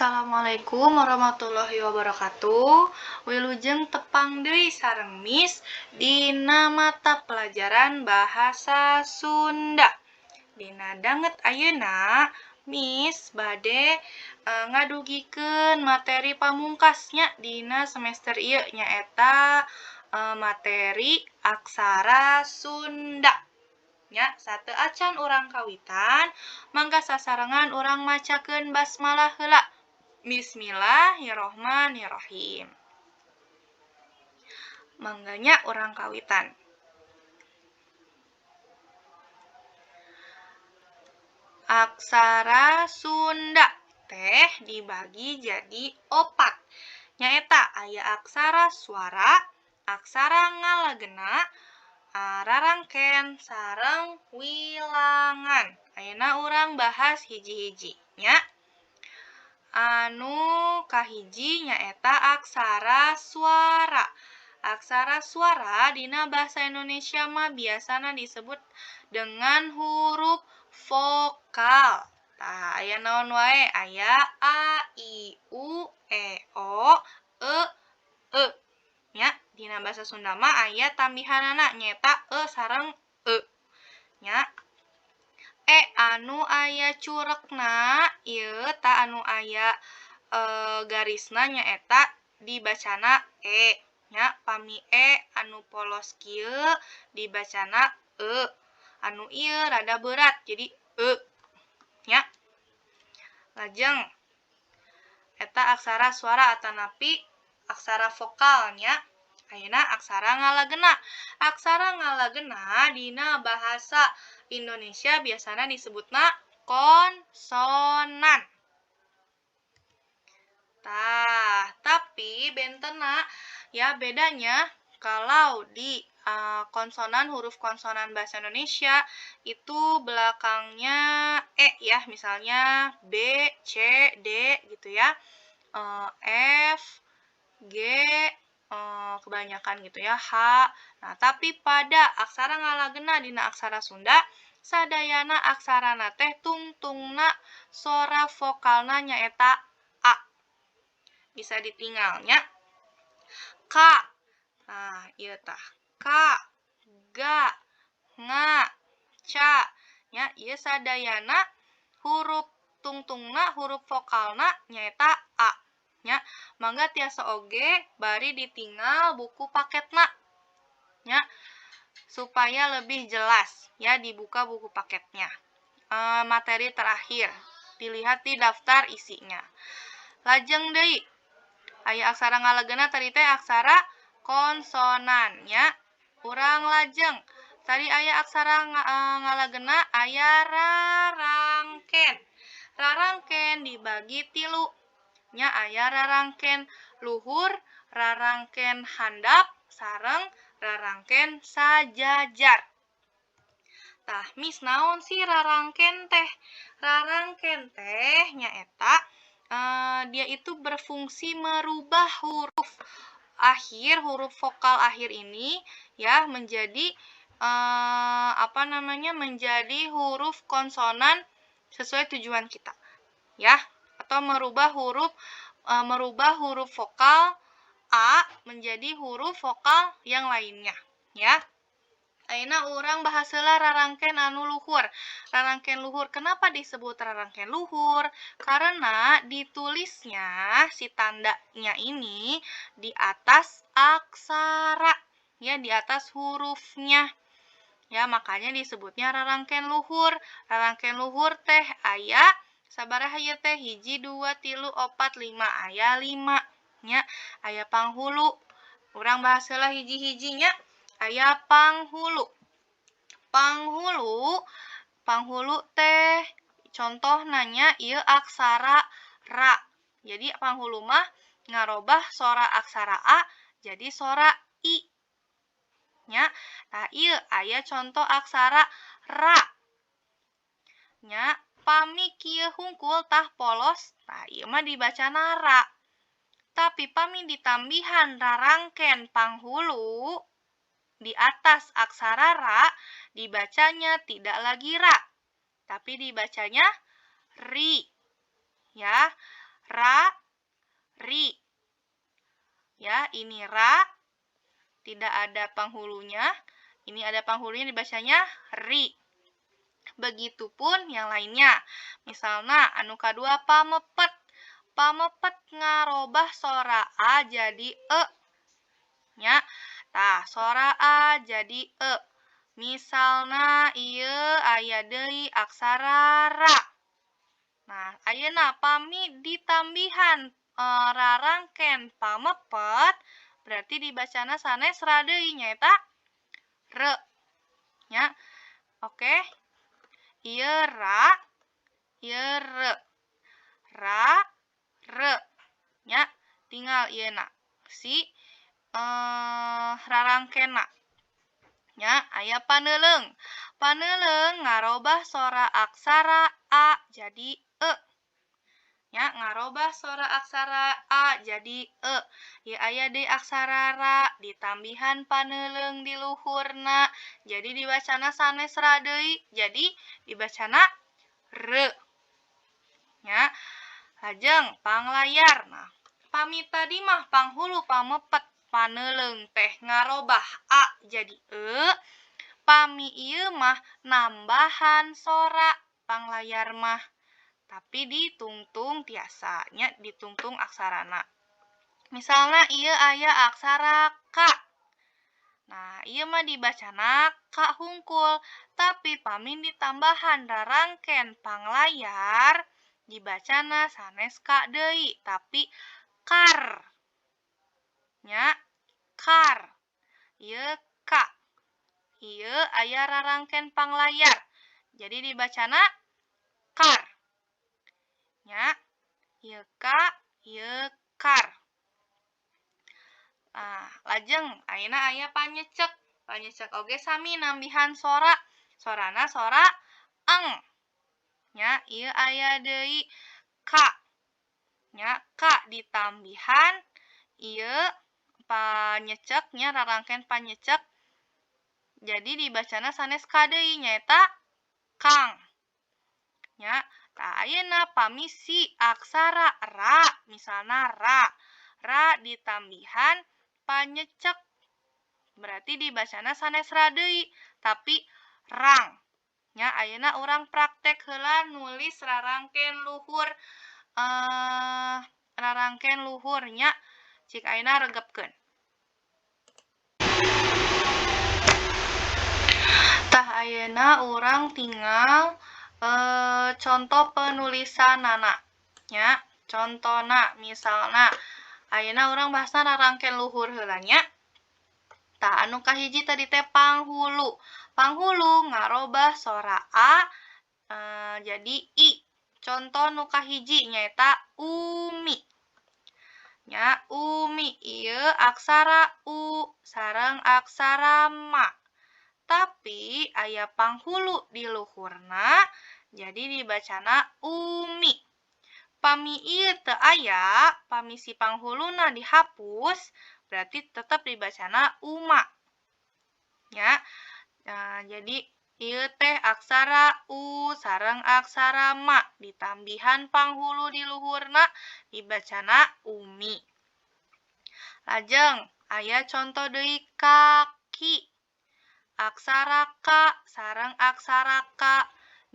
Assalamualaikum warahmatullahi wabarakatuh. Wilujeng tepang deui sareng Miss dina mata pelajaran Bahasa Sunda. Dina danget ayeuna Miss bade ngadugikeun materi pamungkasnya dina semester ieu, nyaeta materi aksara Sunda. Nya, sateuacan urang kawitan, mangga sasarengan urang macakeun basmalah heula. Bismillahirrohmanirrohim. Mangga nya, urang kawitan. Aksara Sunda teh dibagi jadi opat. Nyaeta aya aksara suara, aksara ngalagena, rarangken, sareng wilangan. Ayeuna urang bahas hiji-hiji nya. Anu kahiji nyaeta aksara suara. Aksara suara dina bahasa Indonesia mah biasana disebut dengan huruf vokal. Tah, aya naon wae? Aya a, i, u, e, o, e, e. Nya, dina bahasa Sunda mah aya tambihanana, nyaeta e sareng e. Nya. E anu aya curekna ieu ta, anu aya garisna, nyaeta dibacana e nya. Pami e anu polos kieu dibacana e, anu ieu rada berat jadi e nya. Lajeng eta aksara suara atanapi aksara vokalnya. Ayeuna aksara ngalagena. Aksara ngalagena dina bahasa Indonesia biasana disebutna konsonan. Tah, tapi bentena ya, bedanya kalau di konsonan, huruf konsonan bahasa Indonesia itu belakangnya e ya, misalnya B, C, D gitu ya. F, G, kebanyakan gitu ya, H. Nah, tapi pada aksara ngalagena dina aksara Sunda sadayana aksarana teh tungtungna sora vokalna nyaeta a. Bisa ditinggalnya K. Nah, ieu tah K, G, Nga, Ca. Nya, ieu sadayana huruf tungtungna, huruf vokalna nyaeta a. Nya, mangga tiasa oge bari ditinggal buku paketna nya, supaya lebih jelas ya, dibuka buku paketnya. Materi terakhir dilihat di daftar isinya. Lajeng deui aya aksara ngalagena, tadi teh aksara konsonan nya. Urang lajeng, tadi aya aksara ngalagena, aya rarangken. Rarangken dibagi tilu nya, aya rarangken luhur, rarangken handap, sareng rarangken sajajar. Tah, Miss, naon sih rarangken teh? Rarangken teh nyaeta dia itu berfungsi merubah huruf akhir, huruf vokal akhir ini ya, menjadi apa namanya, menjadi huruf konsonan sesuai tujuan kita ya, atau merubah huruf vokal a menjadi huruf vokal yang lainnya ya. Ayeuna urang bahas heula rarangken anu luhur. Rarangken luhur, kenapa disebut rarangken luhur? Karena ditulisnya si tandanya ini di atas aksara ya, di atas hurufnya. Ya, makanya disebutnya rarangken luhur. Rarangken luhur teh aya sabaraha ieu teh? Hiji, dua, tilu, opat, lima. Aya lima nya. Aya panghulu. Urang bahas heula hiji-hijinya. Aya panghulu. Panghulu, panghulu teh contoh nanya ieu aksara ra. Jadi panghulu mah ngarobah sora aksara a jadi sora i. Nya. Nah, ieu aya contoh aksara ra. Nya, pami kieu hungkul tah polos, tah ieu mah dibacana ra. Tapi pami ditambihan rarangken panghulu di atas aksara ra, dibacanya tidak lagi ra, tapi dibacanya ri. Ya, Ra, ri. Ya, ini ra, tidak ada penghulunya. Ini ada penghulunya dibacanya ri. Begitupun yang lainnya. Misalnya anu kadua pamepet. Pamepet ngarobah sora a jadi e. Nya, tah sora a jadi e. Misalna ieu aya deui aksara ra. Nah, ayeuna pami ditambihan rarangken pamepet berarti dibacana sanes ra deui nyaeta re. Nya. Oke. Ieu ra, ieu re. Ra, re. Nya, tinggal ieuna si rarangkenna. Nya, aya paneuleung. Paneuleung ngarobah sora aksara a jadi e. Nya, ngarobah sora aksara a jadi e. Ieu aya deui aksara ra ditambihan paneuleung di luhurna. Jadi dibacana sanes ra deui, jadi dibacana re. Nya, lajeng panglayar. Nah, pami tadi mah panghulu pamepet paneuleung teh ngarobah a jadi e. Pami ieu mah nambahan sora panglayar mah. Tapi ditungtung tiasa nya, ditungtung aksarana. Misalna ieu aya aksara k. Nah, ieu mah dibacana k hungkul, tapi pami ditambahan rarangken panglayar dibacana sanes k deui, tapi kar. Nya, kar. Ieu k. Ieu aya rarangken panglayar. Jadi dibacana kar. Nya, ieu k, ieu kar. Nah, lajeng ayeuna aya panyecek. Panyecek oge sami nambihan sora. Sorana sora eng. Nya, ieu aya deui k. Nya, k ditambihan ieu panyecek nya rarangken panyecek. Jadi dibacana sanes k deui nyaeta kang. Nya, tah ayeuna pami si aksara ra, misalna ra. Ra ditambihan panyecek berarti dibacana sanes ra deui, tapi rang. Nya, ayeuna urang praktek heula nulis rarangken luhur, rarangken luhur nya. Cik ayeuna regepkeun. Tah ayeuna urang tinggal contoh penulisanana nya. Contona misalna ayeuna urang bahasna rarangken luhur heula nya. Tah anu kahiji tadi teh panghulu. Panghulu ngarobah sora a jadi i. Contoh nu kahiji nyaeta umi. Nya, umi ieu aksara u sareng aksara ma. Tapi aya panghulu di luhurna jadi dibacana umi. Pami ieu teu aya, pami si panghuluna dihapus, berarti tetap dibacana uma. Ya. Nah, jadi ieu teh aksara u sareng aksara ma ditambihan panghulu di luhurna dibacana umi. Lajeng aya contoh deui kaki. Aksara k sareng aksara k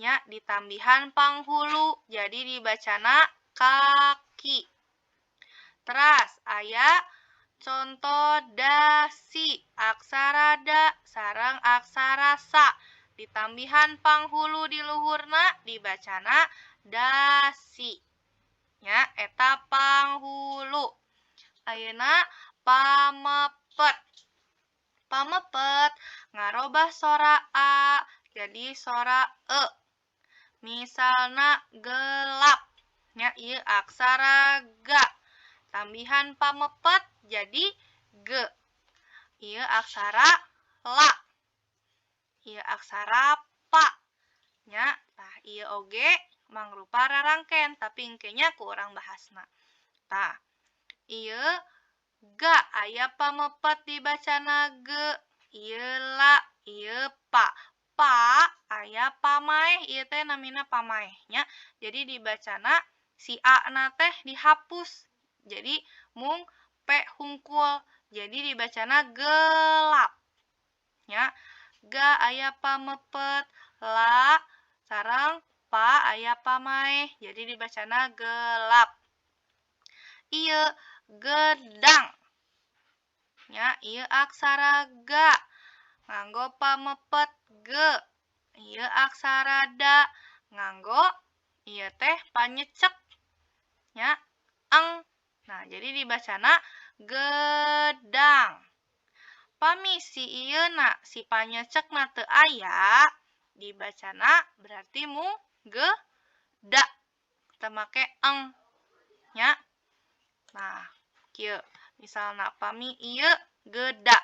nya ditambihan panghulu jadi dibacana kaki. Teras aya contoh dasi, aksara da sareng aksara sa ditambihan panghulu di luhurna dibacana dasi. Nya, eta panghulu. Ayeuna pamepet. Pamepet ngarobah sora a jadi sora e. Misalna gelap. Nya, ieu aksara ga. Tambihan pamepet jadi g. Ieu aksara la. Ieu aksara pa. Nya, tah ieu oge mangrupa rarangken tapi engke nya ku urang bahasna. Tah, ieu ga aya pamepet dibacana ge, ieu la, ieu pa. Pa aya pamaeh, ieu teh namina pamaeh nya. Jadi dibacana Si A na teh dihapus. Jadi mung P hungkul. Jadi dibacana gelap. Ya, ga aya pamepet, la sareng pa aya pamaeh. Jadi dibacana gelap. Ieu gedang. Ya, ieu aksara ga nganggo pamepet ge. Ieu aksara da nganggo ieu teh panyecek. Ya, eng. Nah, jadi dibacana gedang. Pami si ieu na si panyecekna teu aya, dibacana berarti mung ge da teu make eng. Nya. Nah, kieu misalna pami ieu geda.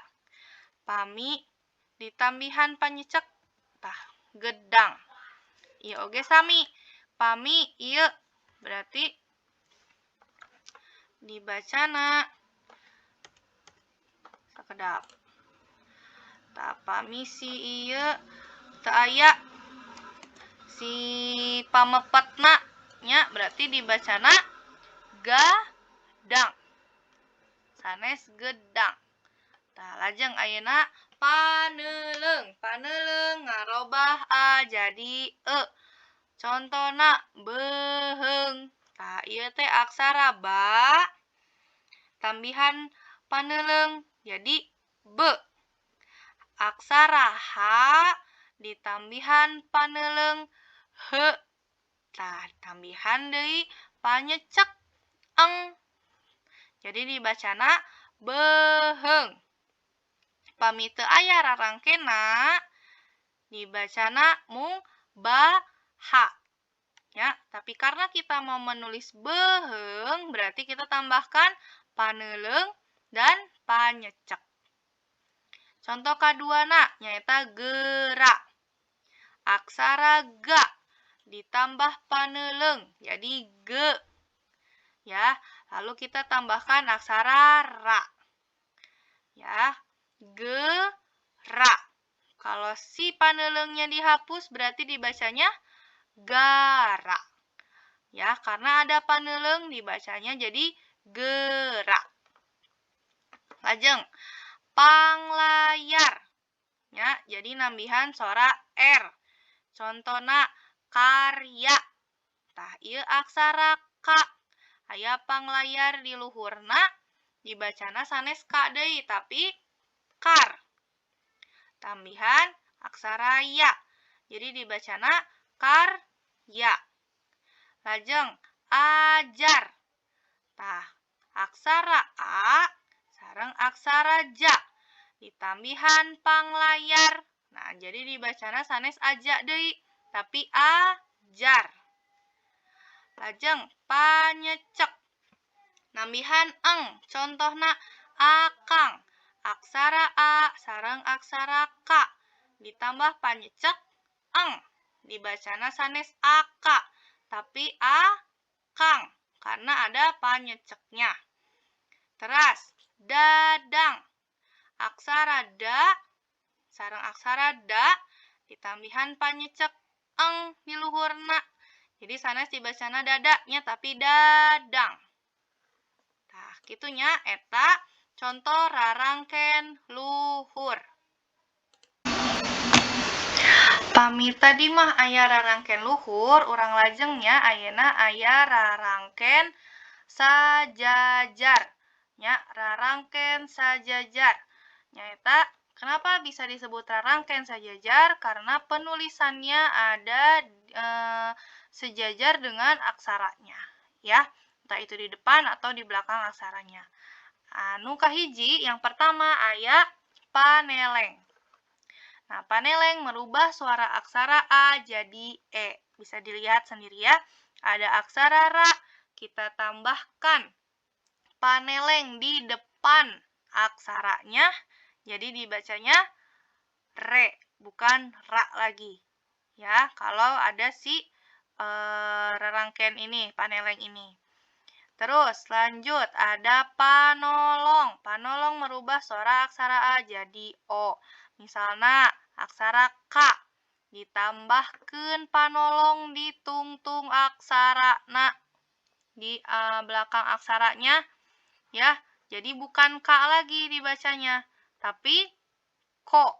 Pami ditambihan panyecek tah gedang. Ieu oge sami. Pami ieu berarti dibacana sakedap. Tah pami si ieu teu aya si pamepetna nya berarti dibacana gadang. Sanes gedang. Tah lajeng ayeuna paneuleung. Paneuleung ngarobah a jadi e. Contona beuheung. Tah ieu teh aksara ba tambihan paneuleung jadi be. Aksara h ditambihan paneuleung he. Tah tambihan deui panyecek eng. Jadi dibacana beuheung. Pami teu aya rarangkena dibacana mung ba ha. Ya, tapi karena kita mau menulis beuheung berarti kita tambahkan paneuleung dan panyecek. Contoh kaduana nyaeta gerak. Aksara ga ditambah paneuleung jadi ge. Ya, lalu kita tambahkan aksara ra. Ya, ge ra. Kalau si paneuleungnya dihapus berarti dibacanya gara. Ya, karena ada paneuleung dibacanya jadi gerak. Lajeng panglayar. Ya, jadi nambihan sora R. Contona karya. Tah ieu aksara K. Aya panglayar di luhurna dibacana sanes K deui tapi kar. Tambihan aksara ya. Jadi dibacana karya. Lajeng ajar. Tah, aksara A sareng aksara ja ditambihan panglayar. Nah, jadi dibacana sanes aja deui tapi ajar. Lajeng panyecek. Nambihan eng, contohna akang. Aksara A sareng aksara K ditambah panyecek eng. Dibacana sanes aka tapi akang karena ada panyeceknya. Teras dadang. Aksara da sareng aksara da ditambihan panyecek eng di luhurna. Jadi sanes dibacana dadanya tapi dadang. Tah kitunya eta contoh rarangken luhur. Pami tadi mah aya rarangken luhur, urang lajengnya ayeuna aya rarangken sajajar. Nya rarangken sajajar. Nyaeta kenapa bisa disebut rarangken sajajar? Karena penulisannya ada sejajar dengan aksaranya, ya. Entah itu di depan atau di belakang aksaranya. Anu kahiji yang pertama aya paneleng. Nah, paneleng merubah suara aksara A jadi E. Bisa dilihat sendiri ya. Ada aksara ra, kita tambahkan paneleng di depan aksaranya. Jadi dibacanya re, bukan ra lagi. Ya, kalau ada si rarangken ini, paneleng ini. Terus lanjut ada panolong. Panolong merubah suara aksara A jadi O. Misalnya aksara K ditambahkeun panolong di tungtung aksara na. di belakang aksaranya ya. Jadi bukan K lagi dibacanya, tapi ko.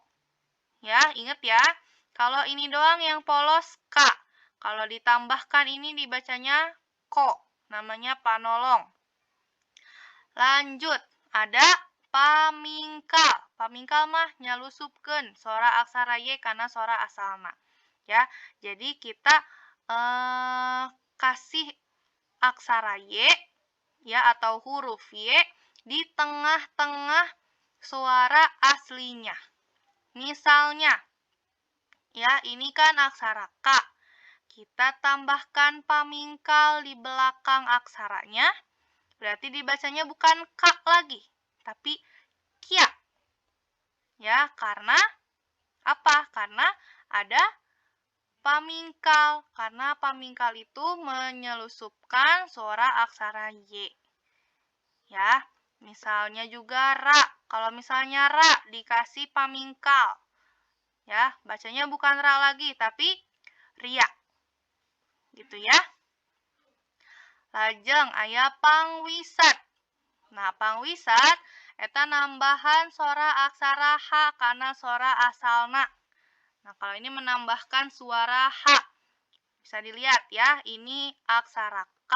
Ya, ingat ya. Kalau ini doang yang polos K. Kalau ditambahkan ini dibacanya ko, namanya panolong. Lanjut, ada pamingkal. Pamingkal mah nyalusupkeun sora aksara Y karena sora asalna. Ya, jadi kita kasih aksara Y ya atau huruf Y di tengah-tengah suara aslinya. Misalnya, ya ini kan aksara K. Kita tambahkan pamingkal di belakang aksaranya, berarti dibacanya bukan K lagi, tapi kia. Ya, karena apa? Karena ada pamingkal. Karena pamingkal itu menyelusupkan suara aksara Y. Ya, misalnya juga ra. Kalau misalnya ra dikasih pamingkal, ya, bacanya bukan ra lagi, tapi ria. Gitu ya. Lajeng aya pangwisat. Nah, pangwisat eta nambahan sora aksara H karena sora asalna. Nah, kalau ini menambahkan suara H. Bisa dilihat ya, ini aksara K.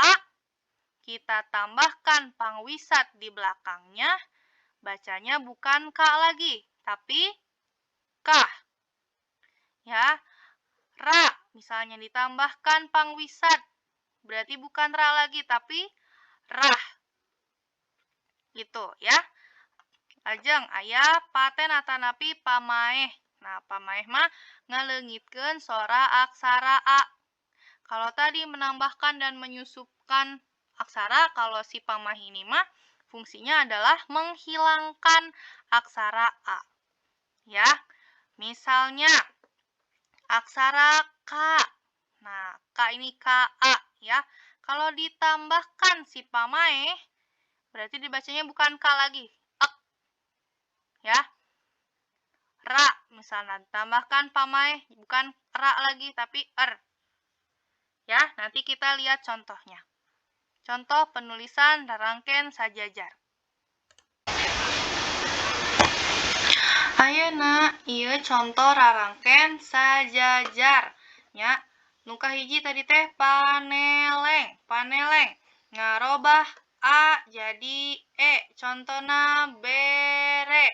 Kita tambahkan pangwisat di belakangnya, bacanya bukan K lagi, tapi K. Ya. Ra misalnya ditambahkan pangwisat, berarti bukan ra lagi tapi rah. Gitu ya. Lajeng aya paten atanapi pamaeh. Nah, pamaeh mah ngaleungitkeun sora aksara A. Kalau tadi menambahkan dan menyusupkan aksara, kalau si pamaeh ini mah fungsinya adalah menghilangkan aksara A. Ya. Misalnya aksara K. Nah, K ini KA ya. Kalau ditambahkan si pamaeh, berarti dibacanya bukan K lagi, ek. Ya. Ra misalnya tambahkan pamaeh, bukan ra lagi tapi er. Ya, nanti kita lihat contohnya. Contoh penulisan rarangken sajajar. Ayeuna ieu contoh rarangken sajajar nya. Nu kahiji tadi teh paneleng, paneleng ngarobah A jadi E, contona bere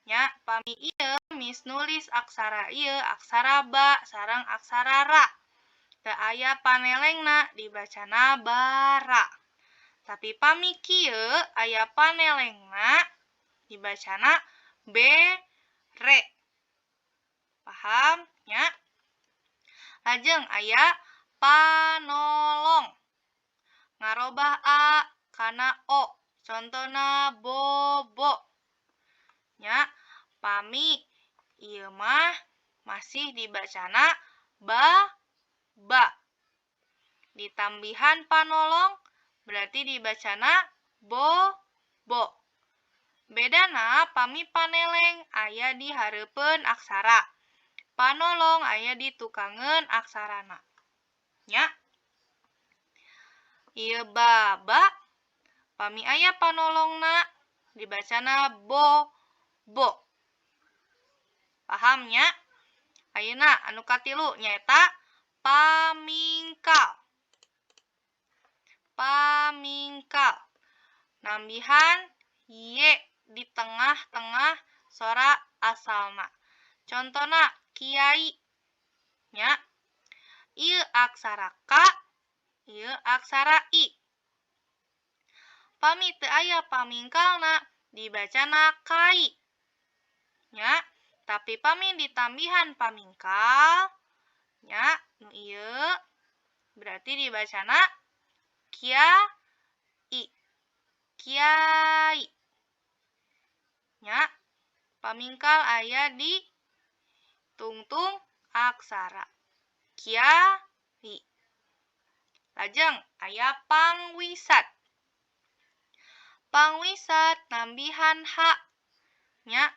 nya. Pami ieu mis nulis aksara ieu aksara ba sareng aksara ra. Teu aya panelengna dibacana bara. Tapi pami kieu aya panelengna dibacana bere. Paham nya? Lajeng aya panolong. Ngarobah A kana O, contona bobo. Nya, pami ieu mah masih dibacana ba ba. Ditambihan panolong berarti dibacana bo bo. Bedana pami paneleng aya di hareupeun aksara. Panolong aya di tukangeun aksarana. Nya. Ieu ba ba pami aya panolongna dibacana bo bo. Paham nya? Ayeuna anu katilu nyaeta pamingkal. Pamingkal. Nambihan y di tengah-tengah sora asalna. Contona kiai nya. Ieu aksara K, ieu aksara I. Pami teu aya pamingkalna dibacana kai. Nya, tapi pami ditambihan pamingkal nya nu ieu berarti dibacana kiai. Kiai. Nya, pamingkal aya di tungtung aksara. Kiai. Lajeng aya pangwisat. Pangwisat nambihan h nya,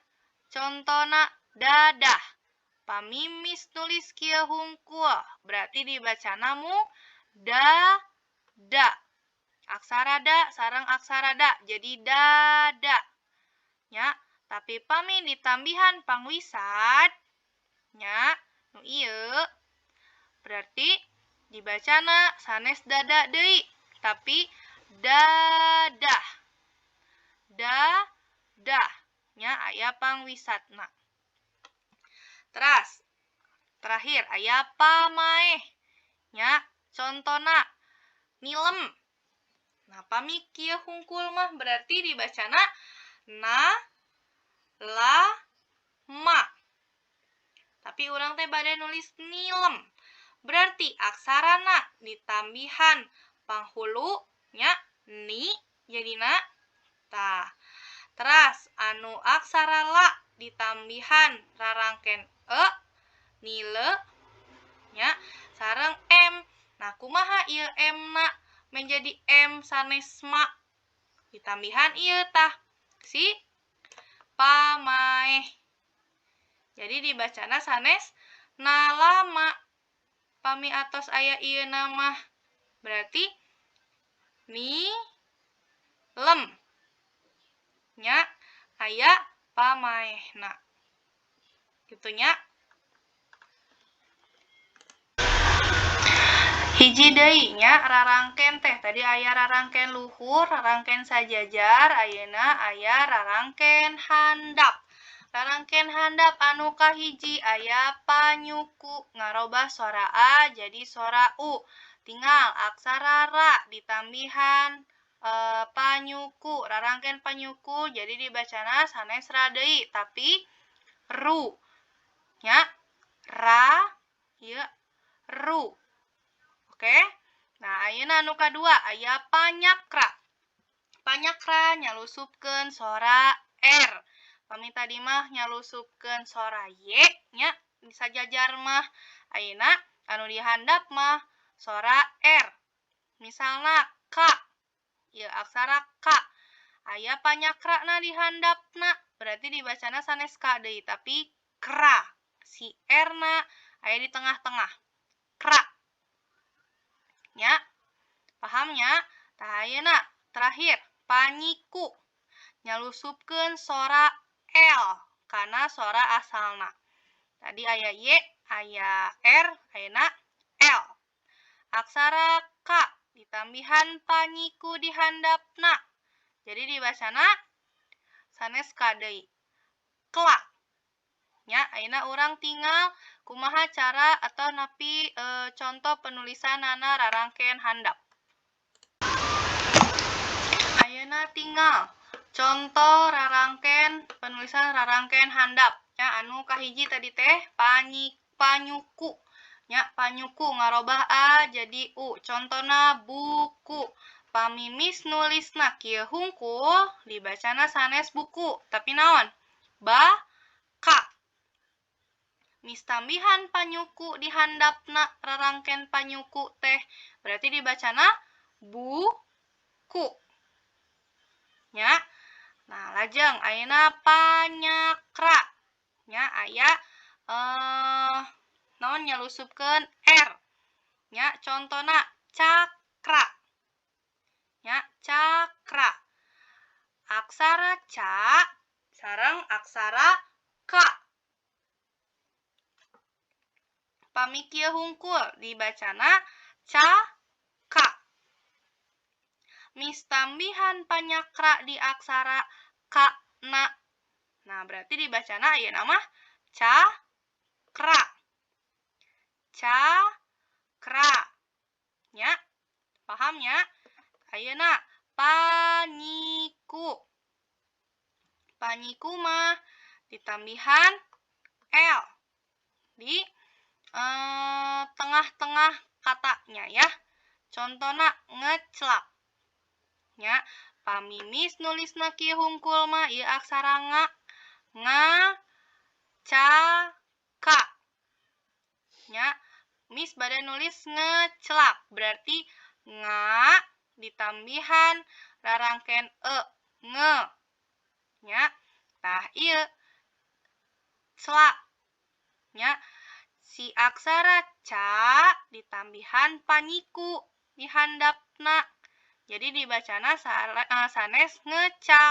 contona dadah. Pami mis nulis kieu hungkul berarti dibacana mu da da. Aksara da sareng aksara da jadi dada. Nya, tapi pami ditambihan pangwisad nya nu ieu berarti dibacana sanes dada deui, tapi dadah. Dadah nya aya pangwisadna. Teras terakhir aya pamaeh nya, contona nilem. Nah, pami kieu hungkul mah berarti dibacana na la ma. Tapi urang teh bade nulis nilem. Berarti aksarana ditambihan panghulu nya ni jadina tah. Teras anu aksara la ditambihan rarangken e nile nya sareng m. Nah, kumaha ieu m na menjadi m sanes ma? Ditambihan ieu tah si pamaeh. Jadi dibacana sanes nalama. Pami atos aya ieu nama berarti ni lem nya aya pamaehna. Kitu nya. Hiji deui nya rarangken teh. Tadi aya rarangken luhur, rarangken sajajar, ayeuna aya rarangken handap. Rarangken handap anu kahiji aya panyuku, ngarobah sora a jadi sora u. Tinggal aksara ra ditambihan panyuku, rarangken panyuku jadi dibacana sanes ra deui tapi ru. Nya ra ieu ru. Oke. Nah, ayeuna anu kadua aya panyakra. Panyakra nyalusupkeun sora r. Pami tadi mah nyalusupkeun sora y nya sajajar mah, ayeuna anu dihandap mah sora r. Misalna k, ieu aksara k. Aya panyakrana dihandapna, berarti dibacana sanes k deui tapi kra. Si r na aya di tengah-tengah. Kra. Nya, paham nya? Tah ayeuna terakhir panyiku nyalusupkeun sora l kana sora asalna. Tadi aya y, aya r, ayeuna l. Aksara k ditambihan panyiku dihandapna. Jadi dibacana sanes k deui. Kla. Nya, ayeuna urang tinggal kumaha cara atau napi contoh penulisanana rarangken handap. Ayeuna tinggal contoh rarangken penulisan rarangken handap. Nya, anu kahiji tadi teh panyuku. Nya, panyuku ngarobah a jadi u. Contona buku. Pamimis nulisna kieu hungkul dibacana sanes buku, tapi naon? Ba ka. Mistambihan panyuku dihandapna rarangken panyuku teh berarti dibacana buku. Nya. Nah, lajeng ayeuna panyakra. Nya aya naon nyalusupkeun r. Nya, contona cakra. Nya, cakra. Aksara ca sareng aksara k. Pami kieu hungkul dibacana ca ka. Mistambihan panyakra di aksara k na. Nah, berarti dibacana ayeuna mah ca kra. Ca kra. Nya, paham nya? Ayeuna panyiku. Panyiku mah ditambihan l di tengah-tengah katanya ya. Contona ngeclak. Nya, pamimis nulisna kieu hungkul mah ieu aksara nga, nga ca ka. Nya, mis bade nulis ngeclak berarti nga ditambihan rarangken e nge. Nya, tah ieu clak. Nya, si aksara ca ditambihan panyiku dihandapna. Jadi dibacana sanes ngeca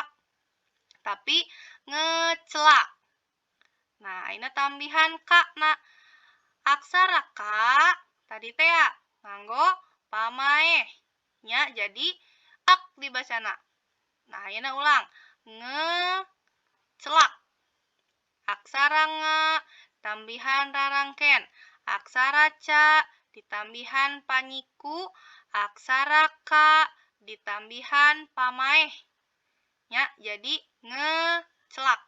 tapi ngecelak. Nah, ini tambihan K na. Aksara K tadi teh ya, nganggo pamaeh nya, jadi ak dibacana. Nah, ini ulang. Ngecelak. Aksara nga tambihan rarangken, aksara ca ditambihan panyiku, aksara k ditambihan pamaeh. Nya, jadi ngecelak.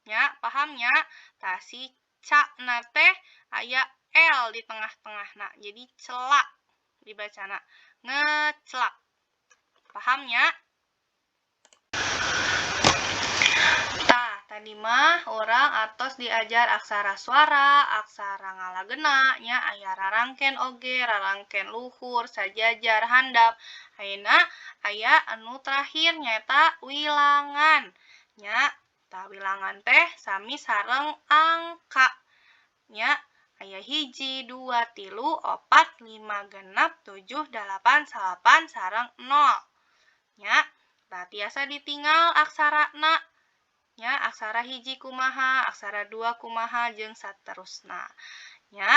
Nya, paham nya? Tah si ca na teh aya L di tengah-tengah. Nah, jadi celak dibacana. Ngecelak. Paham nya? Tah, tadi mah orang atos diajar aksara suara, aksara ngalagena, nya aya rarangken oge, rarangken luhur, sajajar, handap. Ayeuna aya anu terakhir nyaeta wilangan. Nya, tah wilangan teh sami sareng angka. Nya, aya 1, 2, 3, 4, 5, 6, 7, 8, 9, sareng 0. Nya, tah tiasa ditinggal aksarana. Nya, aksara 1 kumaha, aksara 2 kumaha, jeung saterusna. Nya,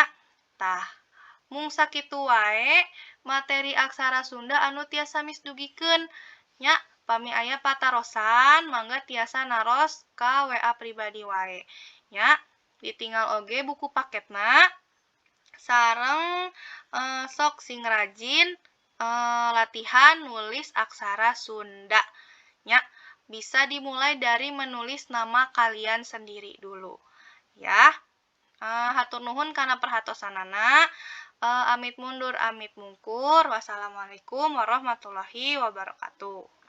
tah mung sakitu wae materi aksara Sunda anu tiasa misdugikeun. Nya, pami aya patarosan mangga tiasa naros ka WA pribadi wae. Nya, ditinggal oge buku paketna sareng sok sing rajin latihan nulis aksara Sunda. Nya, bisa dimulai dari menulis nama kalian sendiri dulu. Ya. Hatur nuhun kana perhatosanana. Amit mundur, amit mungkur. Wassalamualaikum warahmatullahi wabarakatuh.